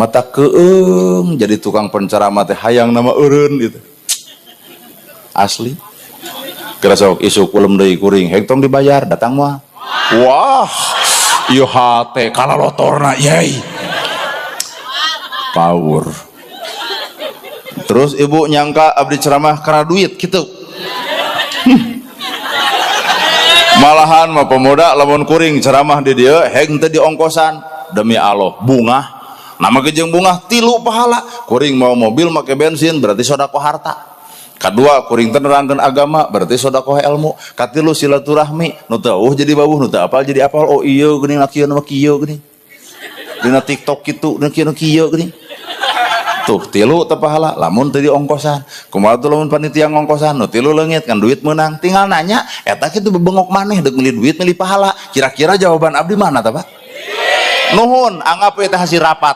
Mata keeng jadi tukang penceramah teh hayang nama eureun gitu. Asli. Kira sok isuk kulem deui kuring, hek tong dibayar, datang moal. Wah, ieu hate kalalotorna yai. Power. Terus ibu nyangka abdi ceramah karena duit gitu. Malahan mah pemuda, lamun kuring ceramah di dieu hek teu diongkosan, demi Allah bungah. Nama gejeng bungah tilu pahala. Kuring mawa mobil make bensin, berarti sodakoh harta. Kedua, kuring teh nerangkeun agama, berarti sodakoh ilmu. Katilu, silaturahmi, nu teu eueuh jadi wawuh, nu teu apal jadi apal. Oh iya geuning, kieu mah kieu geuning. Dina TikTok kitu, dina kieu kieu geuning. Tuh tilu teh pahala lamun teu diongkosan. Kumaha tuh lamun panitia ngongkosan? Nu tilu leungit kan duit menang. Tinggal nanya eta kitu bebengok maneh, deuk milih duit, milih pahala. Kira-kira jawaban abdi mana tah, Pak? Nuhun, anggap we teh hasil rapat.